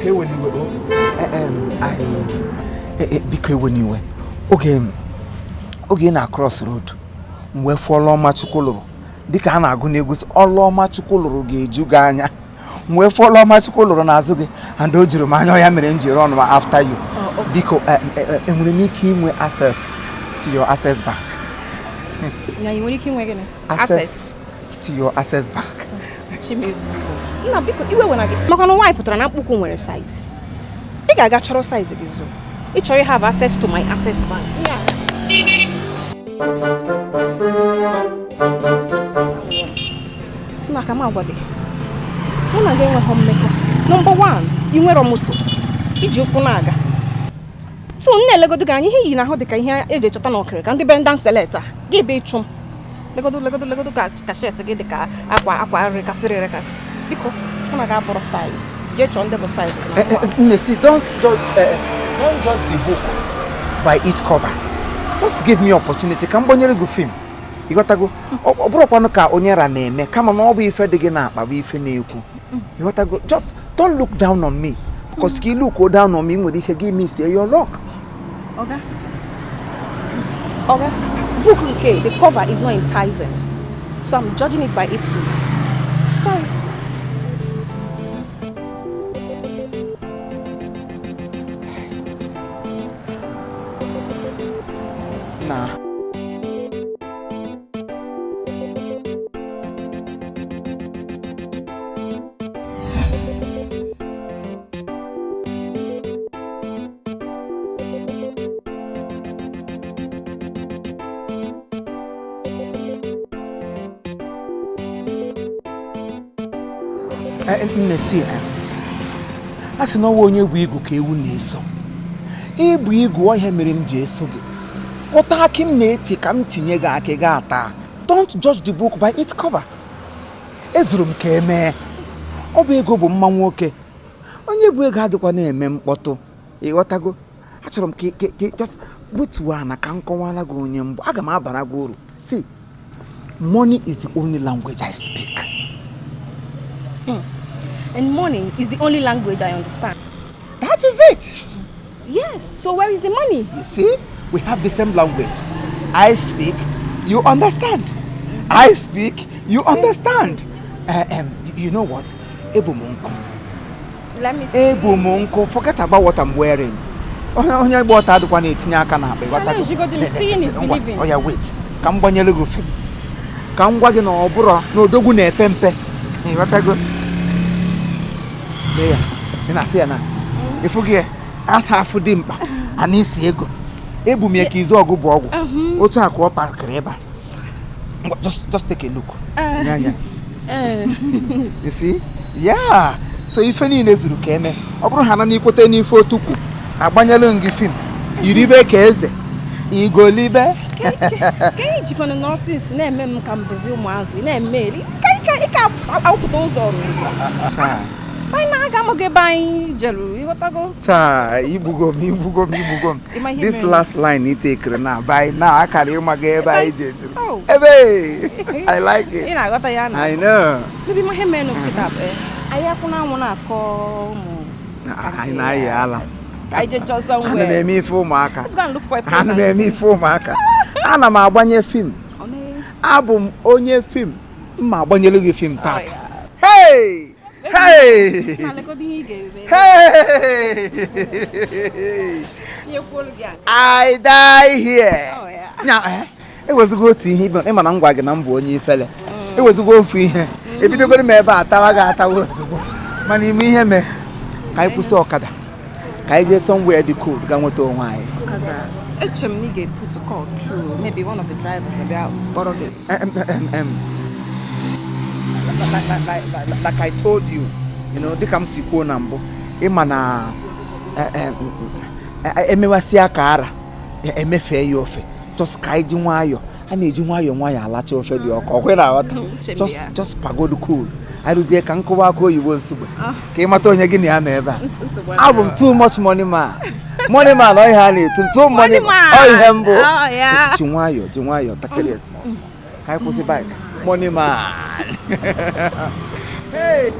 Biko ewena iwe o. Biko ewena iwe. Oge oge ị na-across road, m wee fụ ọlụ ọma Chukwu lụrụ, dịka a na-agụ n'egwu sị, ọlụ ọma Chukwu lụrụ ga-eju gị anya. M wee fụ ọlụ ọma Chukwu lụrụ n'azụ gị and o juru m anya, ya mere m ji run after you. Biko, enwere m ike inwe access to your Access Bank? Na ị nwere ike inwe gịnị? Access to your Access Bank. Chimebu. Nna, biko, iwe wena gị maka na nwaanyị pụtara na mkpụkwụ nwere size. Ị ga-aga chọrọ size gị zụ. Ị chọrọ have access to my Access Bank. Nna, ka m agwa gị, mụ na gị enweghị mmekọ. Number 1, ị nwere moto iji ụkwụ na-aga. So m na-elegodo gị anya, ihe iyi n'ahụ dị ka ihe eji echọta n'ọkịrị ka ndị bendan select a gị ebe ịchụ m. Legodo, legodo, legodo ka shirt gị dị ka akwa akwa rekasịrị erekasị. Biko, mụ na gị abụrụ size. Jee chọọ ndị bụ size gị. Nne, see, don't judge the book by its cover. Just give me opportunity ka m gbanyere gị film. Ịghọtago? Ọ bụrụkwanụ ka onye ra na-eme, kama na ọ bụ ife dị gị n'akpa bụ ife na-ekwu. Ịghọtago? Just don't look down on me, because ka ị look down on me, ị nwere ike gị miss your luck. Oga, Oga, book nke the cover is not enticing, so I'm judging it by its book. Sorry. Na nne, si a sị na ọwa onye bụ igu ka ewu na-eso. Ịbụ igu ọhịa mere m ji eso gị. Ụta akị m na-eti ka m tinye gị akị gị ata. Don't judge the book by its cover. Ezuru m ka emee. Ọ bụ ego bụ mma nwoke. Onye bụ ego adịkwa na-eme mkpọtụ. Ịghọtago? Achọrọ m ka just butuo ana ka m kọwara gị onye mbụ. Aga m abara gị uru. See, money is the only language I speak. And money is the only language I understand. That is it. Yes, so where is the money? You see, we have the same language. I speak, you understand. I speak, you understand. You know what? Ebu m nkụ. Let me see. Ebu m nkụ. Forget about what I'm wearing. Onye gba ọtọ adịkwa na-etinye aka n'akpa. Ịghọtago? Seeing is believing. Oh yeah, wait. Ka m gbanyere gị film. Ka m gwa gị na ọ bụrụ na odogwu na-epe mpe. Ịghọtago? Lee ya. Ị na-afụ ya na? Ịfụ gị ya? Asa afụ dị mkpa. A na-esi ego. Ebu m ya ka izu ọgụ bụ ọgwụ. Otu a ka ọ pakịrị ebe a. Just take a look. Anya. You see? Yeah. So ife niile zuru ka eme. Ọ bụrụ ha na n'ikwete n'ife otukwu, agbanyelu m gị film. Iribe ka eze. Igolibe. Ka ị jikwana nonsense na-eme m ka mbụzi ụmụazị na-eme eri. Ka ị ka awụpụta ụzọ. Taa. Anyị na-aga amaghị ebe anyị jeru, ịghọtago? Taa, igbugo m, igbugo m, igbugo m. Ịma ihe This mere? last line ị tekere na by now akara ịmaga ebe anyị jeduru. Oh. Ebe! I like Ị it. na-aghọta ya na. I know. Maybe ma ihe mere n'okịta anyị akwụ n'anwụ na-akọ ụmụ. Anyị na-ayị ala. Ka anyị jee chọọ Ana m somewhere. eme ife ụmụaka. Let's go and look for a place Ana m and eme sit. ife ụmụaka. Ana m agbanye film. Abụ m onye film. M ma agbanyelu gị film tata. Hey! Hey! Na legodo ihe ị ga-eme. Hey! Tinyekwuolu gị a. I die here. Oh, yeah. Nya, ewezugo otu ihe ịma na m gwa gị na m bụ onye ifele. Ewezugo ofu ihe. Ebidogoro m ebe a tawa gị atawa ozugbo. Mana ime ihe mee ka anyị kwụsị ọkada. Ka anyị jee somewhere dị cold ga nweta onwe anyị. Ọkada. Eche m na ị ga-put call through. Maybe one of the drivers abịa kpọrọ gị. Like I told you, dịka m si kwuo na mbụ, ịma na emewasịa ka ara emefee ya ofe. Just ka anyị ji nwayọọ, a na-eji nwayọọ nwayọọ alacha ofe dị ọkụ. Ọkwa ị na-aghọta? Uche m ya. Just pagodu cool. Arụzie ka nkụwa aka oyibo nsogbe ka ị mata onye gị na ya nọ ebe a. Nsogbu Abụ m too much money man. Money man, ọ ihe a na-etu m too money Money man. ọ ihe mbụ. Oh, yeah. Ji nwayọọ, ji nwayọọ, takịrị ya small small. Ka anyị kwụsị bike. Money man. Hey.